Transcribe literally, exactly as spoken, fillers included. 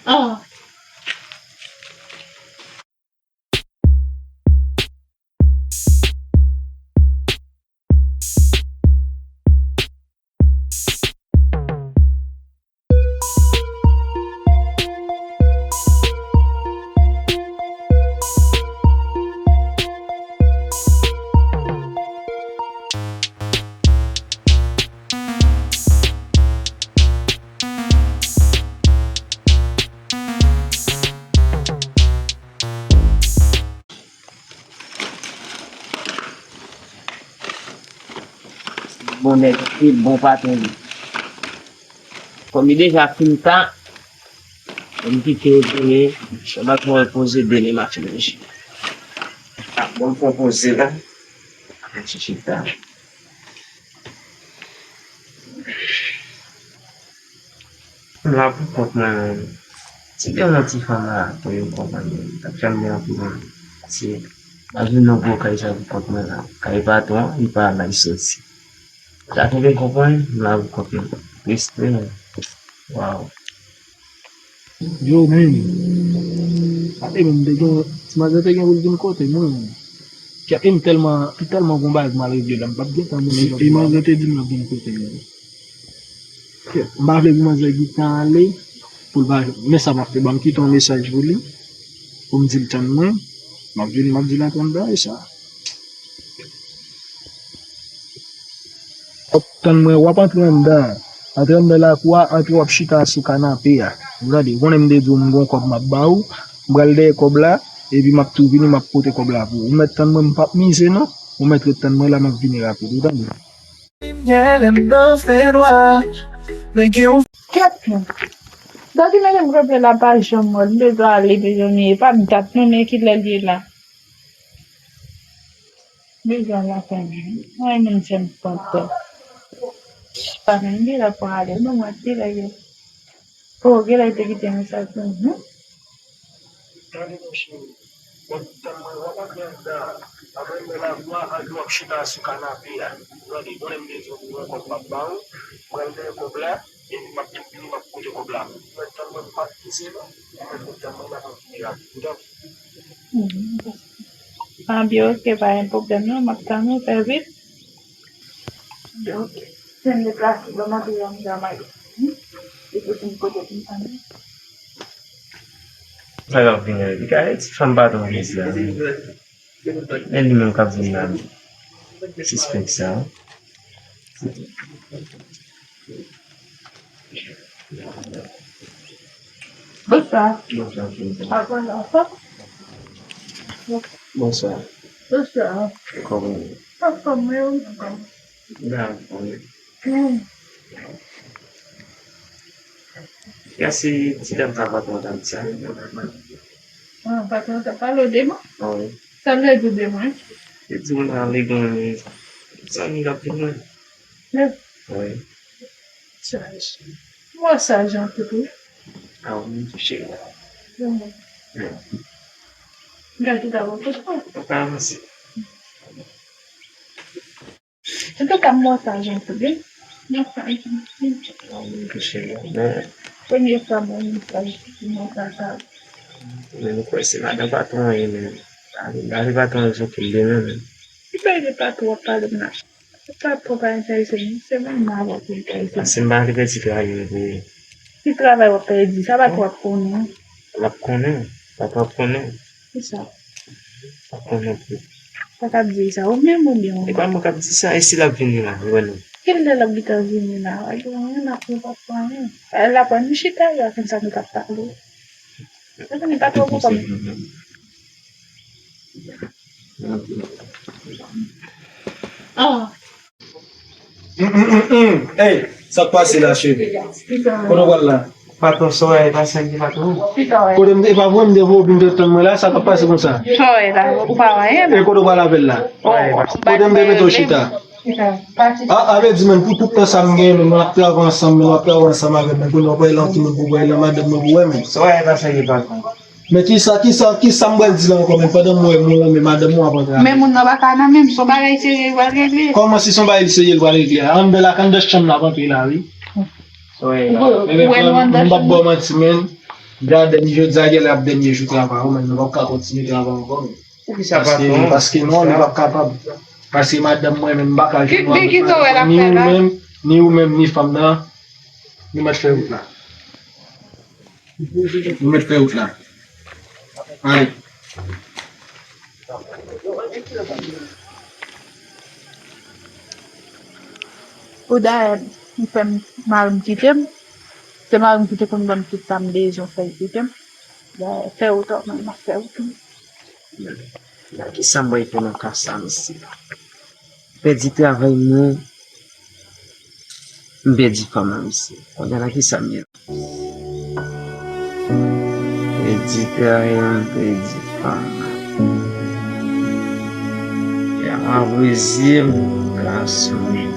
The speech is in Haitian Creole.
Ah. Bon nèg, anpil bon patron li. Kòm li deja fin ta, m kite l tounen, m ap pran poze demen m ap fè manje. Ah, bon, m pran poze la. M ap chita. M la pou kont mwen menm. Si gen yon ti fanm la pou yo konprann mwen, t ap janm gen anpil moun. Si m ap jwenn yon gwo kay sa pou kont mwen la, kay patwon, li pa la, li soti. Sa te vin konprann, m la pou kont mwen. Respè. Waw. Yo, menm. Ate menm, te gen, ti manzè te gen pou l vin kote mwen. Kèt, e m tèlman, m tèlman gon bagay m al regle la, m p ap gentan mennen. E manzè te di m l ap vin kote mwen. Kèt, m pa vle pou manzè gentan ale, pou l pa, men sa m ap fè, ban m kite yon mesaj pou li, pou m di l tann mwen, m ap vin, m ap di l antre anndan, e sa. W ap tann mwen, w ap antre anndan. Antre anndan lakou a, antre w ap chita sou kanape a. Ou tande, ou konnen m te di w m gon kòb m ap ba ou, m pral dèyè kòb la, epi m ap tou vini, m ap pote kòb la pou ou. Ou mèt tann mwen, m p ap mize non. Ou mèt ret tann mwen la, m ap vini rapid, ou tande? Kèt non. Dòkimè m kanpe la pa janm mò, li bezwen ale, mezanmi, e pa dat non, men kilè l ye la. Deja la fè mwen. Ay, moun fè m pran tan. Pa menm gen lè pou ale, non, mwen, kilè ye? Oh, gen lè te kite mesaj pou mwen. Tande, monchè. Bon, tann mwen, w ap antre anndan. Antre anndan lakou a, antre w ap chita sou kanape a. Tande, konnen m bezwen pou yon kòb m ap ba ou. Mwen, m gen kòb la. Epi m ap tou vini, m ap pote kòb la. Mwen tann mwen, m p ap pouse non. Mwen tann mwen, m ap vini rapid. Ou tande? Ah, byen, oke, pa gen pwoblèm non, m ap tann ou, fè vit. Byen, oke. Si m deplase, ban m antre anndan, m ale. Epi si m kote pou m tann ou. Sa l ap vini, li ka ti fanm patwon jodi a. E li menm k ap vin la. Sispèk sa. Bonswa. Bonswa, bonswa. Bonswa. Bonswa. Kòman w ye? Anfòm, wi, anfòm. Dakò. Hmm. Ya se ti dam sa patwon t ap di sa. Ah, patwon t ap pale w de mwen? Wi. Sa l vle di de mwen? Li di mwen li gen zanmi k ap vin mwen. Wi. Saj. Mwen saj anpil wi. A wi, cheri. Hmm. Gade ta bon pou sa. Ou ka avanse. Antouka, m wè sa jan tou, wi. M wè sa jan tou. Premye fwa m wè mesaj, m wè sa sa. Men m kwè se madan patwon an ye menm. Gade, gade patwon an sou tout de menm. Ki bagay de patwon w ap pale m nan? Patwon pa enterese m, se manman avè w ki enterese m. Paske m pa antre pèdi travay mwen pou ou. Ki travay w ap pèdi? Sa patwon ap konnen. L ap konnen. Patwon ap konnen. Kisa? L ap konnen tou. Sa k ap di sa? Ou menm oubyen ou? E pa mwen k ap di sa, e si l ap vini la, ou wè non. Kilè l ap gentan vini la? Pa gen anyen n ap fè, pa fè anyen. L ap wè nou chita la, konsa nou t ap pale. Sa vini pa twò pran kòb. Ah. Hey, sa k pase la, cheri? Kote w pral la? Patwon, sa w ye, pa sa ki patwon. Kote m te, e pa vre, m te voye w vin tann mwen la, sa k ap pase konsa? Sa w ye la, ou pa wè anyen? E kote w pral avè l la? Kote m te mete w chita? Ah, ale di, men, pou tout tan sa m genyen, men, nou ap travay ansanm, men, nou ap travay ansanm avè m, men, kounye a w pral lan timoun pou w pral lan madanm mwen pou wè, men. Sa w ye, pa sa ki patwon. Men kisa, kisa, kisa m pral di la ankò, men pandan m wè m renmen madanm mwen ap antre avè m. Men moun nan pa ka nan menm, se yon bagay serye l pral regle. Kòman si se yon bagay serye l pral regle a? Anndan la, anndan chanm nan ap antre la, wi. Wi. Ou wè nou anndan chanm nan? M p ap ba w manti, men. Gade, jodi a genlè ap dènye jou travay ou, men nou p ap ka kontinye travay ankò, men. Poukisa, patwon? Paske, paske non, nou p ap kapab. Paske madanm mwen menm, m pa ka jwenn ou avèk madanm mwen, ni ou menm, ni ou menm, ni fanm nan. Nou mèt fè wout la. Nou mèt fè wout la. Ale. Pou dayè, m fè m, mari m kite m. Se mari m ki te konn ban m tout sa m bezwen fè l kite m. Dayè, fè wout an, mwen, m ap fè wout mwen. Nan kisa m pral fè nan ka sa, mesye? M pèdi travay mwen, m pèdi fanm nan, mesye. Kounye a nan kisa m ye? Pèdi travay mwen, m pèdi fanm nan. Ya, m ap rezye m, gason.